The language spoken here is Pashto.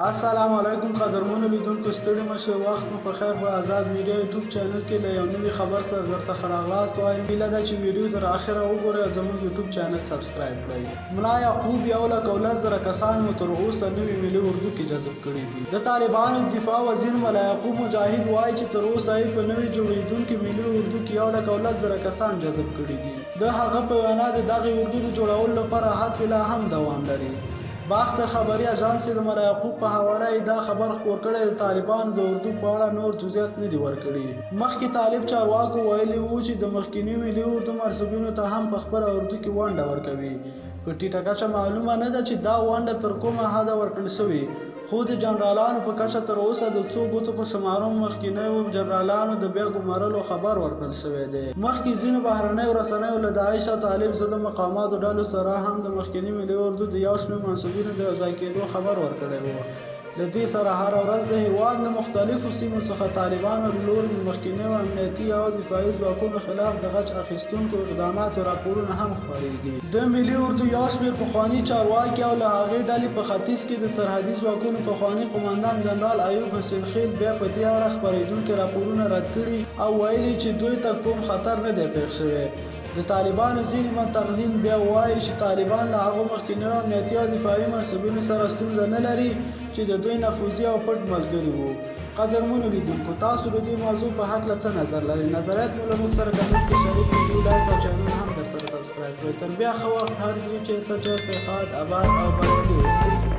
السلام علیکم قدرمنو لیدونکو، ستړي مه شئ. وخت مو په خیر. په ازاد میډیا یوټیوب چینل کې له یو نوي خبر سره درته ښه راغلاست وایم. هیله ده چې ویډیو تر اخره وګورئ او زموږ یوټیوب چینل سبسکرایب کړئ. ملا یعقوب، 1,10,000 کسان مو تر اوسه نوي ملي اردو کې جذب کړي دي. د طالبانو دفاع وزیر ملا یعقوب مجاهد وايي چې تر اوسه یې په نوي جوړېدونکي ملي اردو کې 1,10,000 کسان جذب کړي دي. د هغه په وینا، د دغې اردو د جوړولو لپاره هڅې لا هم دوام لري. باختر خبري اژانس چې د ملا یعقوب په حواله یې دا خبر خپور کړی، د طالبانو د اردو په اړه نور جزیات نه دي ورکړي. مخکې طالب چارواکو ویلي وو چې د مخکیني ملي اردو منسوبینو ته هم په خپله اردو کې ونډه ورکوي. په ټیټه کچه معلومه نه ده چې دا ونډه تر کومه حده ورکړل شوې، خو د جنرالانو په کچه تر اوسه د څو ګوتو په شمارو مخکینیو جنرالانو د بیا ګمارلو خبر ورکړل شوی دی. مخکې ځینو بهرنیو رسنیو له داعش او طالب ضد مقاماتو ډلو سره هم د مخکیني ملي اردو د یو شمېر منسوبینو د یوځای کېدو خبر ورکړی و. له دې سره هره ورځ د هېواد له مختلفو سیمو څخه طالبانو له لوري د مخکینیو امنیتي او دفاعي ځواکونو خلاف د غچ اخیستونکو اقداماتو راپورونه هم خپرېږي. د ملي اردو یو شمېر پخواني چارواکي او له هغې ډلې په ختیځ کې د سرحدي ځواکونو پخواني قوماندان جنرال ایوب حسین خېل بیا په دې اړه خپرېدونکي راپورونه رد کړي او ویلي چې دوی ته کوم خطر نه دی پېښ شوی. د طالبانو ځینې منتقدین بیا وايي چې طالبان له هغو مخکینیو امنیتي او دفاعي منسوبینو سره ستونزه نه لري چې د دوی نفوذي او پټ ملګري وو. قدرمنو لیدونکو، تاسو د دې موضوع په هکله څه نظر لرئ؟ نظریات مو له موږ سره کمنټ کې شریک کړئ، ویډیو لایک او چینل هم درسره سبسکرایب کړئ. تر بیا ښه وخت، هر ځای چیرته چېرته ښاد، اباد او بریالي اوسئ.